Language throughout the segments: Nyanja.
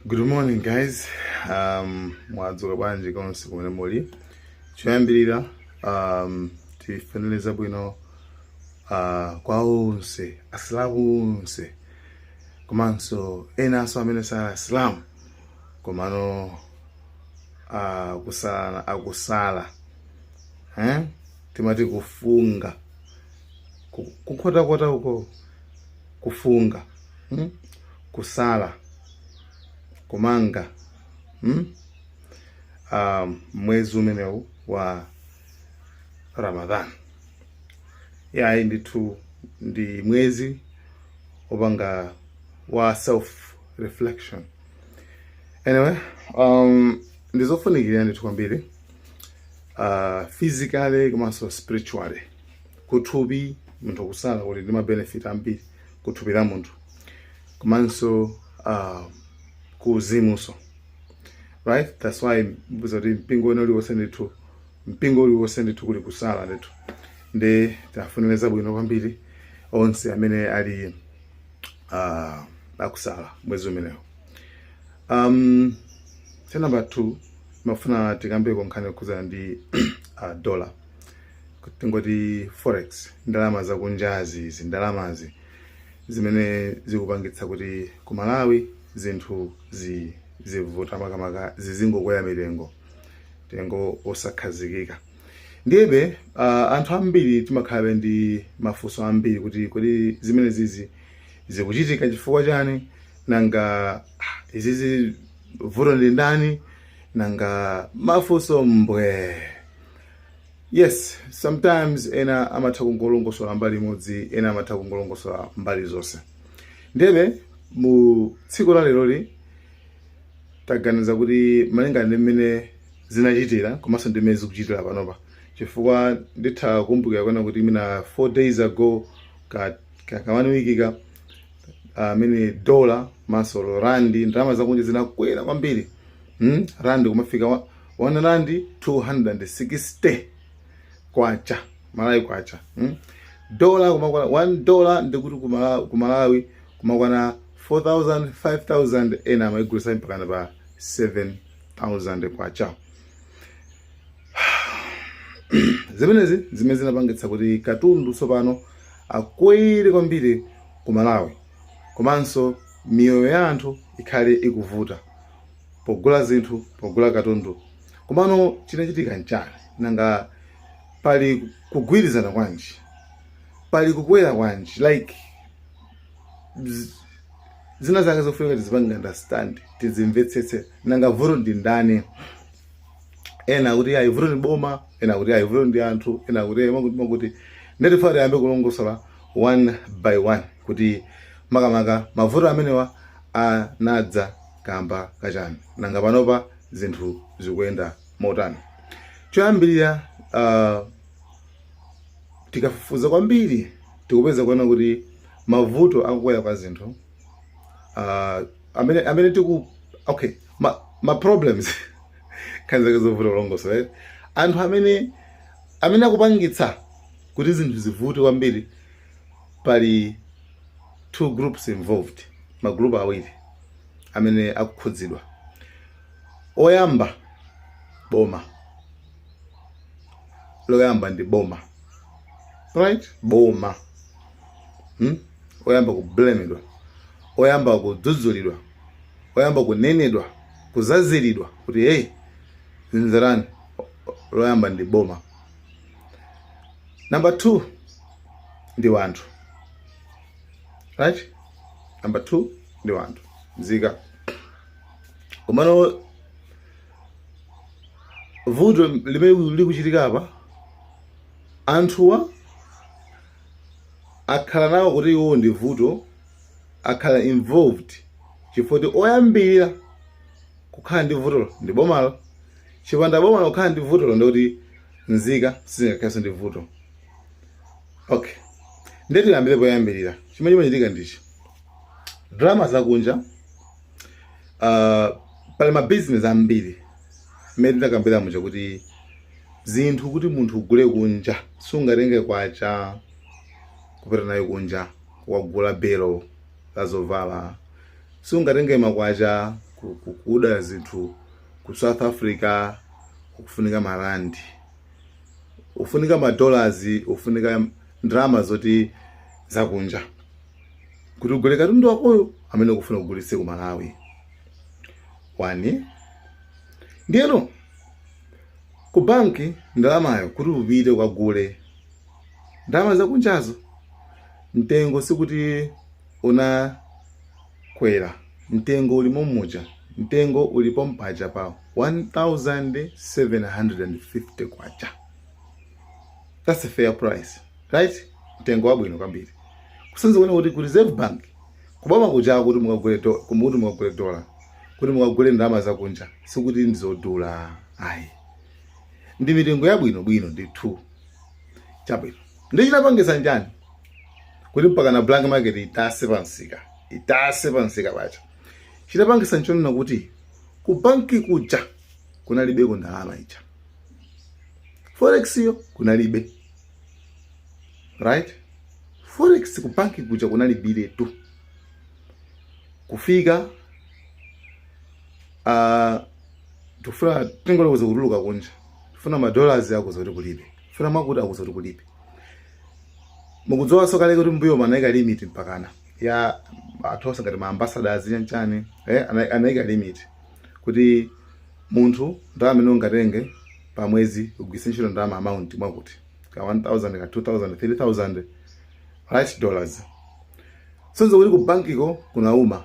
Good morning, guys. Mwadzuka bwanji konse kumene muli? Choyambirira, tifunire zabwino kwa onse Asilamu onse komanso enanso amene sali Asilamu komano kusala akusala, eh? Timati kufunga, kukhotakota uko, kufunga, Kusala kumanga, Mwezi umenewu wa Ramadan, yayi ndithu ndi mwezi wopanga wa self reflection. Anyway, ndizofunikira ndithu kwambiri, physically komanso spiritually. Kuthupi munthu kusala kuti ndi mabenefit ambiri kuthupi la munthu komanso kuuzimuso, right? That's why mbuza kuti mpingo wena uliwonse ndithu, mpingo uliwonse ndithu kuli kusala ndithu. Ndi tafunire zabwino kwambiri onse amene ali akusala mwezi umenewo. Cha number two, mafuna tikambeko nkhani yokhuzana ndi dollar, tingoti forex, ndalama zakunjazi izi, ndalamazi zimene zikupangitsa kuti ku Malawi zinthu zivuta, makamaka zizingokwera mitengo, mtengo osakhazikika. Ndiyebe anthu ambiri timakhalabe ndi mafunso ambiri kuti kodi zimene zizi zikuchitika chifukwa chani? Nanga izizi vuto ndi ndani? Nanga mafunso mbwe. Yes, sometimes ena amatha kungolongosola mbali imodzi, ena amatha kungolongosola mbali zonse. Ndiyebe mu tsiku la leroli taganiza kuti malingana ndi mmene zinachitira komanso ndi mmene zikuchitira panopa, chifukwa nditha kukumbukira kuona kuti mina 4 days ago ka one week ka amene dollar maso randi, ndalama zakunja zinakwera kwambiri, Randi kumafika 1 rand 260 kwacha, Malawi kwacha, Dollar kumakwana $1 ndikuti ku Malawi kumakwana 4000, 5000, ena amaigulisa mpakana pa 7000 kwacha. Zimenezi zimene zinapangitsa kuti katundu tsopano akwere kwambiri ku Malawi komanso miyoyo ya anthu ikhale ikuvuta pogula zinthu, pogula katundu. Komano chinachitika nchani? Nanga pali kugwirizana kwanji? Pali kukwera kwanji? Like zina zake zofunika tizipange understand, tizimvetsetse. Nanga vuto ndi ndani? Ena akuti ayi, vuto ndi boma, ena akuti ayi, vuto ndi anthu, ena akuti ayi, makuti makuti. Ndetifa tiyambe kulongosola one by one kuti makamaka mavuto amenewa anadza kamba kachani, nanga panopa zinthu zikuyenda motani. Choyambirira, tikafufuza kwambiri tikupeza kuona kuti mavuto akukwera kwa zinthu amene tiku, okay, ma problems, nkhani zake zovuta kulongosola, right? Anthu amene akupangitsa kuti zinthu zivute kwambiri, pali two groups involved, magroup awiri amene akukhudzidwa. Oyamba boma, loyamba ndi boma, right? Boma, Oyamba kublamedwa, oyamba kudzudzulidwa, oyamba kunenedwa, kuzaziridwa kuti hey, zinzerani, loyamba ndi boma. Number two ndi wanthu, right? Number two ndi wanthu, nzika. Komano vuto limene likuchitika apa, anthuwa akhala nawo kuti iwo ndi vuto, akhala involved chifukwa kuti oyambirira kukhala ndi vutolo ndi bomalo. Chipanda bomalo kukhala ndi vutolo, ndikuti nzika sizingakhalenso ndi vuto. Okay, ndiye tiyambire poyambirira. Chimene chimachitika ndichi: ndalama zakunja, pali mabizinesi ambiri mmene tinakambira muja kuti zinthu kuti munthu ugule kunja, sungatenge kwacha kupita nayo kunja kukagula belo la zovala, sungatenge makwacha. kuda zinthu ku South Africa, ukufunika marandi, ufunika madollars, ufunika ndalama zoti zakunja kuti ugule katundu wakoyo amene ukufuna kugulitse ku Malawi. One, ndiyeno ku banki ndalamayo kuti upite ukagule ndalama zakunjazo, mtengo sikuti unakwera, mtengo ulimo muja, mtengo ulipo mpaja pa 1750 kwacha. That's a fair price, right? Mtengo wabwino kwambiri, kusenza kuona kuti ku Reserve Bank, kuboma kuja, kuti mukagule dola, kuti mukagule ndalama zakunja, sikuti ndizodula ayi, ndi mitengo yabwino bwino ndithu. Chabwino, ndichinapangisa njani kuti mpaka na black market itase pansika pacha? Chinapangisa nchonena kuti ku banki kuja kunalibeko ndalama ija, forex yo kunalibe, right? Forex ku banki kuja kunalibiretu. Kufika tikufuna tingoloweza kutuluka kunja, tifuna madollars, akuza kuti kulibe. Funa mwakuti, akuza kuti kulibe. Mukudziwanso kale kuti mbuyo manayika limit mpakana ya anthu onse ngati ma ambassadors, chanchani, anayika limit kuti munthu ndalama imene ungatenge pa mwezi ugwiritse ntchito ndalama amount mwakuti ka 1000 ka 2000, 3000, right, dollars. Sonzo kuti ku bankiko kunauma,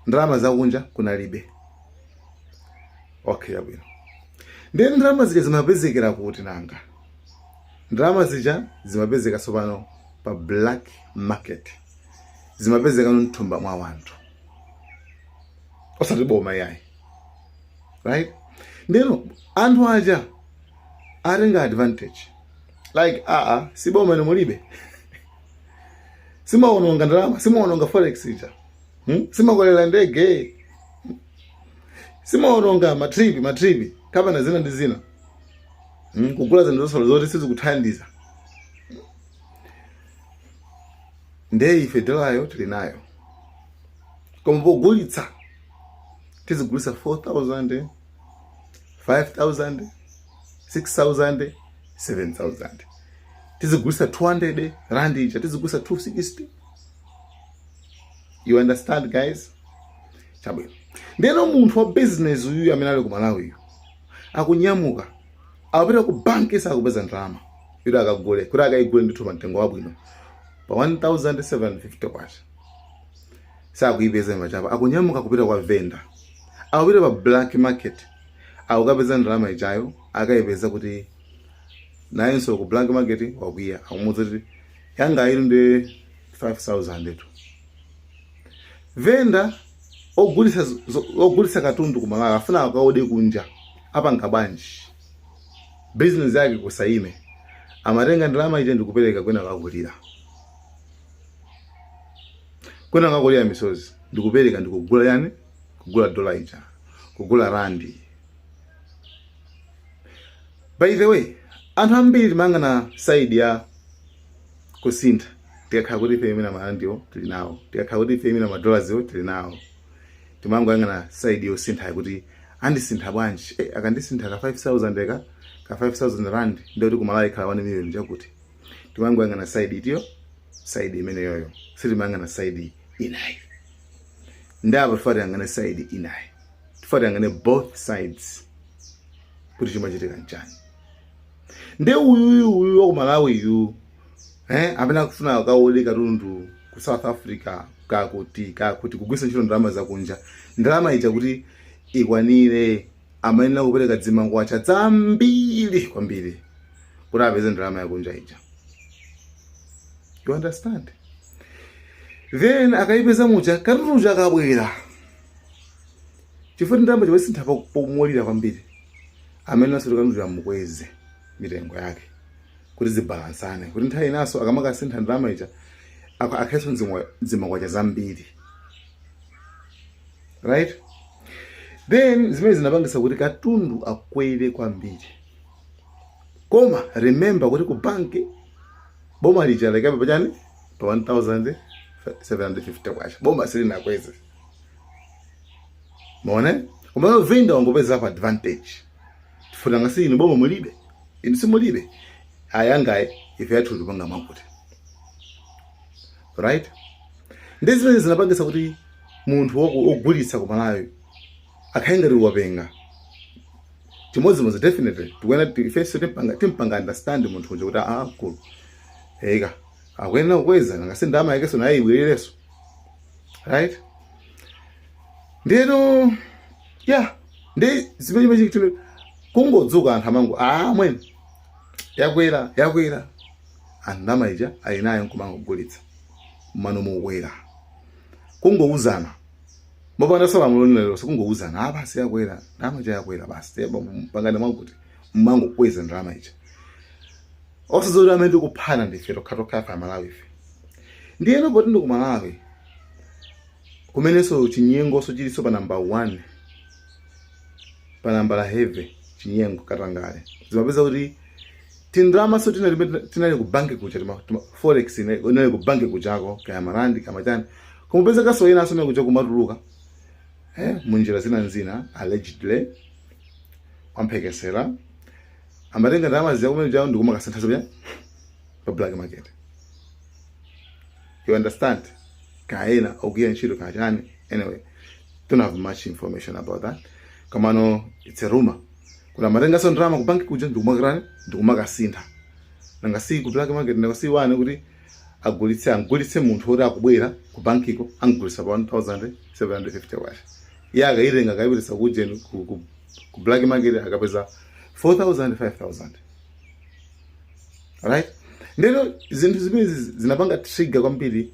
ndalama zakunja kunalibe. Okay, yabwino. Ndiye ndalama zija zimapezekera kuti nanga? Ndalama zija zimapezeka tsopano pa black market, zimapezeka mthumba mwa wanthu, osati boma yayi, right? Ndeno anthu aja atenga advantage, like, aa, si boma ino mulibe, simaononga ndalama, simaononga forex ija, Simakolera ndege, simaononga matripi matripi kapena zina ndi zina, Kugula zinthu zosolo zoti sizikuthandiza. Ndiye ife dolayo tili nayo, koma pogulitsa tizigulitsa 4000, 5000, 6000, 7000. Tizigulitsa 200 rand ija tizigulitsa 260. You understand, guys? Chabwino. Ndeno munthu wa business uyu amene ali ku Malawiyu akunyamuka, akupita ku banki, sakupeza ndalama kuti akagule, kuti akayigule ndithu pa mtengo wabwino pa 1750 kwacha, sakuyipeza machapa. Akunyamuka kupita kwa venda, akupita pa black market, akukapeza ndalama ijayo. Akayipeza kuti nayenso ku black market wakwiya, akumuwuza kuti yanga ili ndi 5000 tu. Venda ogulitsa ogulitsa katundu ku Malawi afuna akaode kunja, apanga bwanji business yake kusaime? Amatenga ndalama ija ndikupereka kwena kakulira, kwena kakulira misozi, ndikupereka, ndikugula yani, kugula dola ija, kugula randi. By the way, anthu ambiri timayang'ana side ya kusintha tikakhala kuti ife imene marandiwo tili nawo, tikakhala kuti ife imene madollars tili nawo, timangoyang'ana side yosintha kuti andisintha bwanji, akandisintha ka 5000 ka 5000 rand, ndikuti kumalawi ikhala 1 million chakuti. Timangoyang'ana side itiyo, side imeneyoyo, sitimayang'ana side inayi. Ndapa tifuna tiyang'ane side inayi, tifuna tiyang'ane both sides kuti chimachitika nchani. Nde uyuyu, uyu wa ku Malawiyu, amene akufuna akaode katundu ku South Africa, kakuti kugwiritsa ntchito ndalama zakunja, ndalama ija kuti ikwanire amayenera kupereka dzimangwacha zambiri kwambiri kuti apeze ndalama yakunja ija. You understand? Then akayipeza muja, katundu uja akabwera, chifukwa ndalama chiwesintha pomulira kwambiri, amene naso katundu amukweze mitengo yake kuti zibalansane, kuti nthawi inaso akamakasintha ndalama ija akhalenso zimakwacha zambiri, right? Then zimene zinapangisa kuti katundu akwere kwambiri. Koma remember kuti ku banki boma lija likabe pachani, pa 1750 kwacha, boma silinakweze. Maone komano venda wangopeza pa advantage, chifukwa ngasi inu boma mulibe, inu simulibe ayangayi, ife yathu tipanga mwakuti, right? Ndi zimene zinapangisa kuti munthu ogulitsa ku Malawi akhale ngati wapenga. Chimodzimodzi, definitely tikuena ifenso timpanga understand munthu uja kuti akulu eka akuyenera kukweza, nangasi ndalama yakenso naye ibwererenso, right? Ndiyeno ya, ndi zimene chimene kungodzuka anthu amango, "Ah, mwene, yakwera, yakwera." Anthu ndalama ija ali nayo nkumangogulitsa mano mukwera, kungouzana mopanda salamulo lililonse, kungouzana, "Ah, basi, yakwera ndalama ija, yakwera basi, tiyeba pangani mwakuti," mmangokweza ndalama ija, osazoti amene tikuphana ndife tokhatokha ife Amalawi ife. Ndiyeno poti ndi ku Malawi kumenenso chinyengonso chilinso pa number one, pa nambala heavy, chinyengo, katangale, zimapeza kuti tindalamaso tinali ku banki kuja, forex inali ku banki kujako, kaya marandi kama chani, kumapeza kaso ina asome kuja kumatuluka munjira zina nzina, allegedly wamphekesera, amatenga ndalama zija kumene jawo ndikumakasintha zipya pa black market, you understand? Kaena ogwira ntchito kachani, anyway, don't have much information about that, kamano it's a rumor kuti amatenganso ndalama ku banki kuja ndikumakatani, ndikumakasintha, nanga si ku black market, nanga si wane kuti agulitse, angulitse munthu woti akubwera ku bankiko, angulitsa pa 1750 kwacha, iye akayitenga akayipitisa kujeni ku black market akapeza 4000, 5000, right? Ndeno zinthu zimene zinapanga trigger kwambiri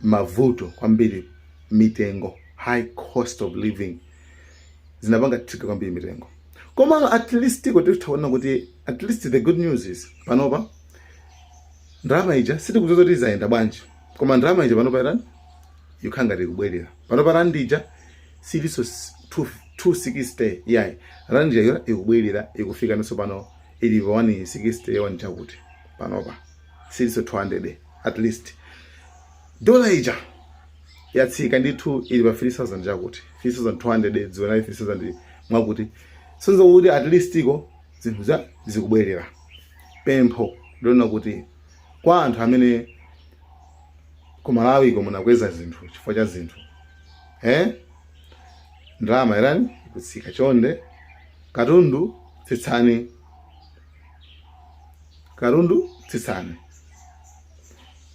mavuto kwambiri mitengo, high cost of living, zinapanga trigger kwambiri mitengo. Komano at least iko titaona kuti at least the good news is panopa ndalama ija sitikudziwa kuti izayenda bwanji, koma ndalama ija panopa itani, ikukhala ngati ikubwerera. Panopa randi ija siliso 260 yayi, randi ija ikubwerera, ikufika nso pano ili pa 160 1 chakuti, panopa siliso 200. At least dola ija yatsika ndithu, ili pa 3000 chakuti, 3200, dziwa nayi 3000 mwakuti, sonza kuti at least iko zinthu za zikubwerera. Pempho ndilona kuti kwa anthu amene ku Malawi iko munakweza zinthu chifukwa cha zinthu, ndalama irani ikutsika, chonde katundu tsitsani, katundu tsitsani,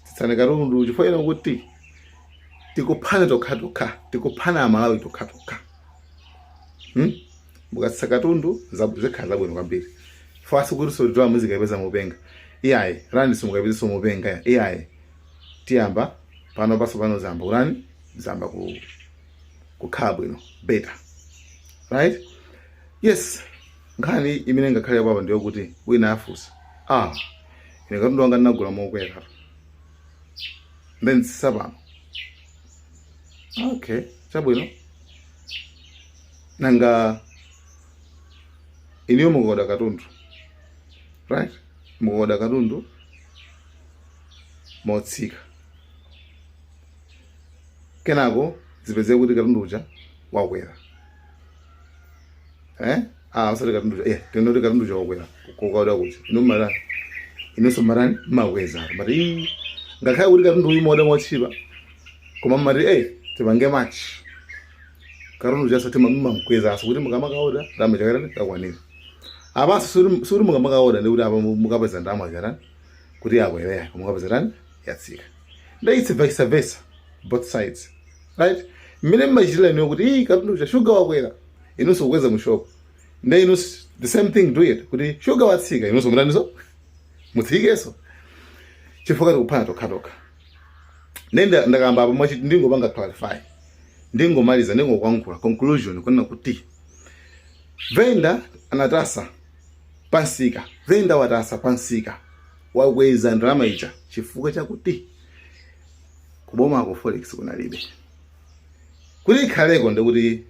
tsitsani katundu, chifukwa ino kuti tikuphana tokhatokha, tikuphana Amalawi tokhatokha, Mukatsitsa katundu zikhala zabwino kwambiri. Fasi kuti sotoa muzikayipeza mupenga, iyayi, randi simukayipeza mupenga, iyayi. Tiyamba pano paso pano zamba kurani, zamba kukhala bwino, better, right? Yes, nkhani imene ngakhale yapapa ndiyo kuti wina afunsa, "Ah, ine katundu wanga ndinagula mokwera, then tsapano." Okay, chabwino, nanga iniyo mukuoda katundu, right? Mukuoda katundu motsika, kenako zipezeke kuti katundu uja wakwera, eh? Ah, usati katundu uja, tinoti katundu uja wakwera kukaoda kuja, inu mmarani, inunso mmarani, mmakweza mati, "Ii, ngakhale kuti katundu uyu moda mochipa," koma mmati, "Tipange match katundu uja." Sati mmamkwezaso kuti mukamakaoda ndalama chakatani kakwanira. Apanso sikuti mukamakaoda ndikuti apa mukapeza ndalama chakatani kuti yakwereya, mukapeza tani, yatsika. Nde it's vice versa, both sides, right? Mmene mmachitira inuyo kuti, "Ii, katundu uja, shuga wakwera," inunso kukweza mu shop, nde inu the same thing, do it kuti shuga watsika, inunso mutaniso, mutsikenso, chifukwa tikuphana tokhatokha. Nde ndakamba apo mwachi, ndingopanga clarify, ndingomaliza, ndingokwankhula conclusion kunena kuti venda anatasa pansika, venda watasa pansika, wakweza ndalama ija chifukwa chakuti kubomako forex kunalibe. Kuti ikhaleko ndikuti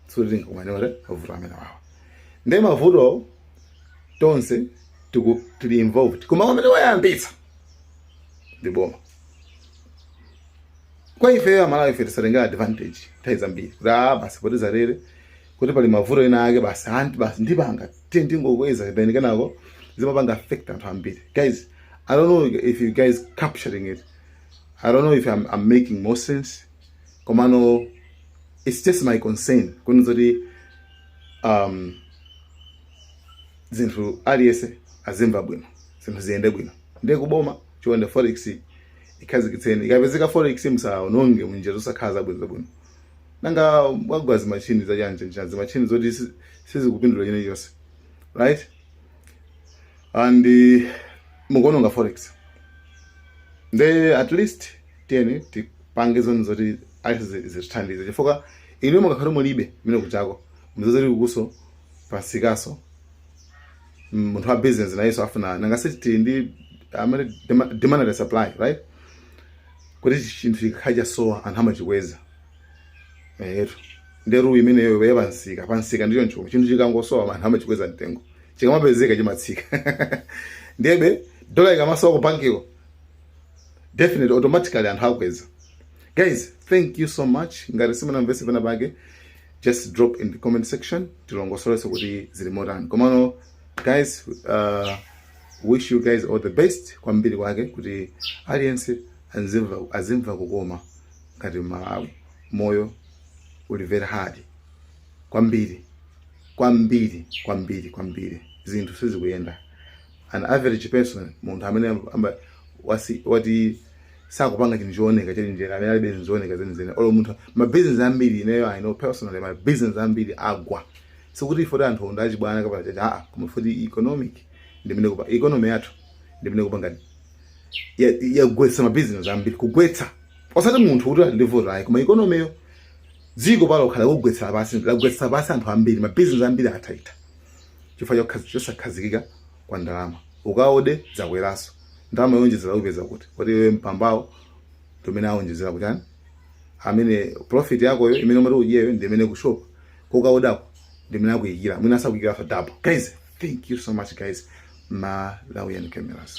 sikuti tingakumane mavuto amene wawa. Nde mavuto tonse tili involved, koma amene wayambitsa ndi boma. Kwa ife Amalawi, ife tisatengera advantage nthawi zambiri kuti ah, basi, poti zarere kuti pali mavuto ena ake, basi anti basi ndipanga, tiye ndingokweza, then kenako zimapanga affect anthu ambiri. Guys, I don't know if you guys capturing it. I don't know if I'm making more sense, komano it's just my concern kuti zoti zinthu aliyense azimva bwino, zinthu ziyende bwino. Ndiye kuboma, chonde, forex ikhazikitseni. Ikapezeka forex, musaononge munjira zosakhala zabwino zabwino. Nanga wagwa zimachini zachanja, zimachini zoti sizikupindula chine chonse, right? And mukuononga forex. Nde at least tiyeni tipange zoni zoti alisi zitithandize, chifukwa inu mukakhala mulibe mene kuchako muzozoti kukuso pasikaso munthu wa business nayenso afuna. Nanga siti ndi amene demand and supply, right? Kuti chinthu chikakhala chasowa, anthu amachikweza etu. Nderu imeneyo yapansika, pansika ndicho nchomwe chinthu chikangosowa, anthu amachikweza mtengo, chikamapezeka chimatsika. Ndiyebe dola ikamasowa ku bankiko, definitely, automatically anthu akweza. Guys, thank you so much. Ngati simunamvese pena pake, just drop in the comment section, tilongosolese kuti zili motani. Komano guys, wish you guys all the best kwambiri kwake, kuti aliyense azimva kukoma ngati Malawi. Moyo uli very hard kwambiri kwambiri kwambiri kwambiri. Zinthu sizikuyenda. An average person, munthu amene wasi wati sakupanga chinthu chooneka chali amene alibe zinthu zooneka zenizeni, olo munthu mabusiness ambiri, ineyo I know personally, ma business ambiri agwa. Sikuti ifoti anthu onda achibwana kapena chacha, aa, koma foti economic ndimene kupa economy yathu ndimene kupanga yagwetsa ma business ambiri, kugwetsa osati munthu kuti ali ndi voto ayi, koma economy yo dziko palo khala kugwetsa pasi, lagwetsa pasi anthu ambiri, ma business ambiri athaitha chifukwa chosakhazikika kwa ndalama. Ukaode zakweranso ndalama yonjezera, upeza kuti iwe mpambawo tumene awonjezera kuchani, amene profit yakoyo imene umati udyeyo ndi imene kushop kokaodako ndimene akuyikira, mwina asakuyikira double. Guys, thank you so much, guys. Malawian Cameras.